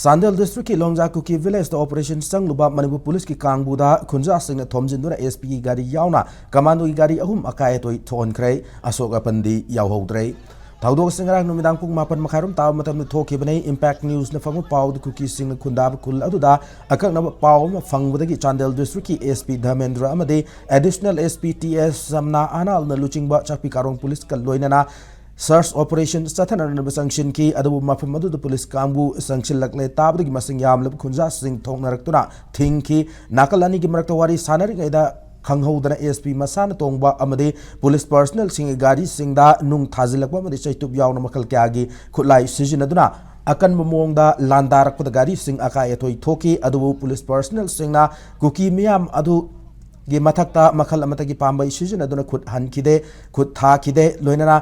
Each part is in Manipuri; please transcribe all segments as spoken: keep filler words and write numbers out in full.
ꯆꯥꯟꯗꯦꯜ ꯗꯤꯁꯇ꯭ꯔꯤꯛꯀꯤ ꯂꯣꯡꯖꯥ ꯀꯨꯀꯤ ꯚꯤꯂꯦꯖꯇ ꯑꯣꯄꯔꯦꯁꯟ ꯆꯪꯂꯨꯕ ꯃꯅꯤꯄꯨꯔ ꯄꯨꯂꯤꯁꯀꯤ ꯀꯥꯡꯕꯨꯗ ꯈꯨꯟꯖꯥꯁꯤꯡꯅ ꯊꯣꯝꯖꯤꯟꯗꯨꯅ ꯑꯦꯁ ꯄꯤꯒꯤ ꯒꯥꯔꯤ ꯌꯥꯎꯅ ꯀꯃꯥꯟꯗꯣꯒꯤ ꯒꯥꯔꯤ ꯑꯍꯨꯝ ꯑꯀꯥꯏ ꯑꯇꯣꯏ ꯊꯣꯛꯍꯟꯈ꯭ꯔꯦ꯫ ꯑꯁꯣꯛ ꯑꯄꯟꯗꯤ ꯌꯥꯎꯍꯧꯗ꯭ꯔꯦ꯫ ꯊꯧꯗꯣꯛ ꯑꯁꯤ ꯉꯔꯥꯡ ꯅꯨꯃꯤꯗꯥꯡ ꯄꯨꯡ ꯃꯥꯄꯟ ꯃꯈꯥꯏꯔꯣꯝ ꯇꯥꯕ ꯃꯇꯝꯗ ꯊꯣꯛꯈꯤꯕꯅꯤ꯫ ꯏꯝꯄꯦꯛ ꯅ꯭ꯌꯨꯁꯅ ꯐꯪꯕ ꯄꯥꯎꯗ ꯀꯨꯀꯤꯁꯤꯡꯅ ꯈꯨꯟꯗꯥꯕ ꯈꯨꯜ ꯑꯗꯨꯗ ꯑꯀꯛꯅꯕ ꯄꯥꯎ ꯑꯃ ꯐꯪꯕꯗꯒꯤ ꯆꯥꯟꯗꯦꯜ ꯗꯤꯁꯇ꯭ꯔꯤꯛꯀꯤ ꯑꯦꯁ ꯄꯤ ꯙꯔꯃꯦꯟꯗ꯭ꯔ ꯑꯃꯗꯤ ꯑꯦꯗꯤꯁꯅꯦꯜ ꯑꯦꯁ ꯄꯤ ꯇꯤ ꯑꯦꯁ ꯁꯝꯅꯥ ꯑꯅꯥꯜꯅ ꯂꯨꯆꯤꯡꯕ ꯆꯥꯛꯄꯤ ꯀꯥꯔꯣꯡ ꯄꯨꯂꯤꯁꯀ ꯂꯣꯏꯅꯅ ꯁꯔꯆ ꯑꯣꯄꯔꯦꯁꯟ ꯆꯠꯊꯅꯅꯕ ꯆꯪꯁꯤꯟꯈꯤ꯫ ꯑꯗꯨꯕꯨ ꯃꯐꯝ ꯑꯗꯨꯗ ꯄꯨꯂꯤꯁ ꯀꯥꯡꯕꯨ ꯆꯪꯁꯤꯜꯂꯛꯂꯦ ꯇꯥꯕꯗꯒꯤ ꯃꯁꯤꯡ ꯌꯥꯝꯂꯕ ꯈꯨꯟꯖꯥꯁꯤꯡ ꯊꯣꯛꯅꯔꯛꯇꯨꯅ ꯊꯤꯡꯈꯤ꯫ ꯅꯥꯀꯜ ꯑꯅꯤꯒꯤ ꯃꯔꯛꯇ ꯋꯥꯔꯤ ꯁꯥꯟꯅꯔꯤꯉꯩꯗ ꯈꯪꯍꯧꯗꯅ ꯑꯦꯁ ꯄꯤ ꯃꯁꯥꯅ ꯇꯣꯡꯕ ꯑꯃꯗꯤ ꯄꯨꯂꯤꯁ ꯄꯔꯁꯅꯦꯜꯁꯤꯡꯒꯤ ꯒꯥꯔꯤꯁꯤꯡꯗ ꯅꯨꯡ ꯊꯥꯖꯤꯜꯂꯛꯄ ꯑꯃꯗꯤ ꯆꯩꯇꯨꯞ ꯌꯥꯎꯅ ꯃꯈꯜ ꯀꯌꯥꯒꯤ ꯈꯨꯠꯂꯥꯏ ꯁꯤꯖꯤꯟꯅꯗꯨꯅ ꯑꯀꯟꯕ ꯃꯑꯣꯡꯗ ꯂꯥꯟꯗꯥꯔꯛꯄꯗ ꯒꯥꯔꯤꯁꯤꯡ ꯑꯀꯥꯏ ꯑꯇꯣꯏ ꯊꯣꯛꯈꯤ꯫ ꯑꯗꯨꯕꯨ ꯄꯨꯂꯤꯁ ꯄꯔꯁꯅꯦꯜꯁꯤꯡꯅ ꯀꯨꯀꯤ ꯃꯤꯌꯥꯝ ꯑꯗꯨꯒꯤ ꯃꯊꯛꯇ ꯃꯈꯜ ꯑꯃꯠꯇꯒꯤ ꯄꯥꯝꯕꯩ ꯁꯤꯖꯤꯟꯅꯗꯨꯅ ꯈꯨꯠ ꯍꯟꯈꯤꯗꯦ, ꯈꯨꯠ ꯊꯥꯈꯤꯗꯦ꯫ ꯂꯣꯏꯅꯅ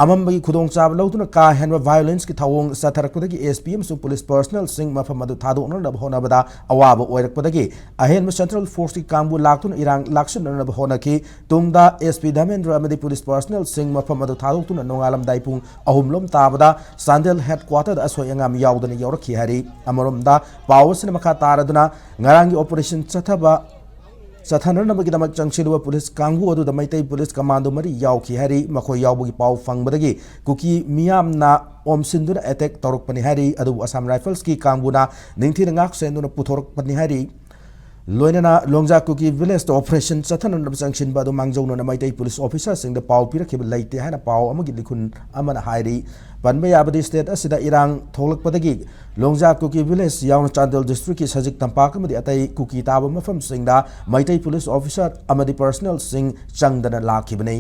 ꯑꯃꯝꯕꯒꯤ ꯈꯨꯗꯣꯡꯆꯥꯕ ꯂꯧꯗꯨꯅ ꯀꯥ ꯍꯦꯟꯕ ꯚꯥꯏꯑꯣꯂꯦꯟꯁꯀꯤ ꯊꯧꯑꯣꯡ ꯆꯠꯊꯔꯛꯄꯗꯒꯤ ꯑꯦꯁ ꯄꯤ ꯑꯃꯁꯨꯡ ꯄꯨꯂꯤꯁ ꯄꯔꯁꯅꯦꯜꯁꯤꯡ ꯃꯐꯝ ꯑꯗꯨ ꯊꯥꯗꯣꯛꯅꯅꯕ ꯍꯣꯠꯅꯕꯗ ꯑꯋꯥꯕ ꯑꯣꯏꯔꯛꯄꯗꯒꯤ ꯑꯍꯦꯟꯕ ꯁꯦꯟꯇ꯭ꯔꯦꯜ ꯐꯣꯔꯁꯀꯤ ꯀꯥꯡꯕꯨ ꯂꯥꯛꯇꯨꯅ ꯏꯔꯥꯡ ꯂꯥꯛꯁꯤꯟꯅꯅꯕ ꯍꯣꯠꯅꯈꯤ꯫ ꯇꯨꯡꯗ ꯑꯦꯁ ꯄꯤ ꯙꯔꯃꯦꯟꯗ꯭ꯔ ꯑꯃꯗꯤ ꯄꯨꯂꯤꯁ ꯄꯔꯁꯅꯦꯜꯁꯤꯡ ꯃꯐꯝ ꯑꯗꯨ ꯊꯥꯗꯣꯛꯇꯨꯅ ꯅꯣꯡꯉꯥꯜꯂꯝꯗꯥꯏ ꯄꯨꯡ ꯑꯍꯨꯝ ꯂꯣꯝ ꯇꯥꯕꯗ ꯆꯥꯟꯗꯦꯜ ꯍꯦꯗ ꯀ꯭ꯋꯥꯇꯔꯗ ꯑꯁꯣꯏ ꯑꯉꯥꯝ ꯌꯥꯎꯗꯅ ꯌꯧꯔꯛꯈꯤ ꯍꯥꯏꯔꯤ꯫ ꯑꯃꯔꯣꯝꯗ ꯄꯥꯎ ꯑꯁꯤꯅ ꯃꯈꯥ ꯇꯥꯔꯗꯨꯅ ꯉꯔꯥꯡꯒꯤ ꯑꯣꯄꯔꯦꯁꯟ ꯆꯠꯊꯕ ꯆꯠꯊꯅꯅꯕꯒꯤꯗꯃꯛ ꯆꯪꯁꯤꯜꯂꯨꯕ ꯄꯨꯂꯤꯁ ꯀꯥꯡꯕꯨ ꯑꯗꯨꯗ ꯃꯩꯇꯩ ꯄꯨꯂꯤꯁ ꯀꯃꯥꯟꯗꯣ ꯃꯔꯤ ꯌꯥꯎꯈꯤ ꯍꯥꯏꯔꯤ꯫ ꯃꯈꯣꯏ ꯌꯥꯎꯕꯒꯤ ꯄꯥꯎ ꯐꯪꯕꯗꯒꯤ ꯀꯨꯀꯤ ꯃꯤꯌꯥꯝꯅ ꯑꯣꯝꯁꯤꯟꯗꯨꯅ ꯑꯦꯇꯦꯛ ꯇꯧꯔꯛꯄꯅꯤ ꯍꯥꯏꯔꯤ꯫ ꯑꯗꯨꯕꯨ ꯑꯁꯥꯝ ꯔꯥꯏꯐꯜꯁꯀꯤ ꯀꯥꯡꯕꯨꯅ ꯅꯤꯡꯊꯤꯅ ꯉꯥꯛ ꯁꯦꯟꯗꯨꯅ ꯄꯨꯊꯣꯔꯛꯄꯅꯤ ꯍꯥꯏꯔꯤ꯫ ꯂꯣꯏꯅꯅ ꯂꯣꯡꯖꯥ ꯀꯨꯀꯤ ꯚꯤꯂꯦꯖꯇ ꯑꯣꯄꯔꯦꯁꯟ ꯆꯠꯊꯅꯅꯕ ꯆꯪꯁꯤꯟꯕ ꯑꯗꯨ ꯃꯥꯡꯖꯧꯅꯅ ꯃꯩꯇꯩ ꯄꯨꯂꯤꯁ ꯑꯣꯐꯤꯁꯥꯔꯁꯤꯡꯗ ꯄꯥꯎ ꯄꯤꯔꯛꯈꯤꯕ ꯂꯩꯇꯦ ꯍꯥꯏꯅ ꯄꯥꯎ ꯑꯃꯒꯤ ꯂꯤꯈꯨꯟ ꯑꯃꯅ ꯍꯥꯏꯔꯤ꯫ ꯄꯟꯕ ꯌꯥꯕꯗꯤ ꯁ꯭ꯇꯦꯠ ꯑꯁꯤꯗ ꯏꯔꯥꯡ ꯊꯣꯛꯂꯛꯄꯗꯒꯤ ꯂꯣꯡꯖꯥ ꯀꯨꯀꯤ ꯚꯤꯂꯦꯖ ꯌꯥꯎꯅ ꯆꯥꯟꯗꯦꯜ ꯗꯤꯁꯇ꯭ꯔꯤꯛꯀꯤ ꯁꯖꯤꯛ ꯇꯝꯄꯥꯛ ꯑꯃꯗꯤ ꯑꯇꯩ ꯀꯨꯀꯤ ꯇꯥꯕ ꯃꯐꯝꯁꯤꯡꯗ ꯃꯩꯇꯩ ꯄꯨꯂꯤꯁ ꯑꯣꯐꯤꯁꯥꯔ ꯑꯃꯗꯤ ꯄꯔꯁꯅꯦꯜꯁꯤꯡ ꯆꯪꯗꯅ ꯂꯥꯛꯈꯤꯕꯅꯤ꯫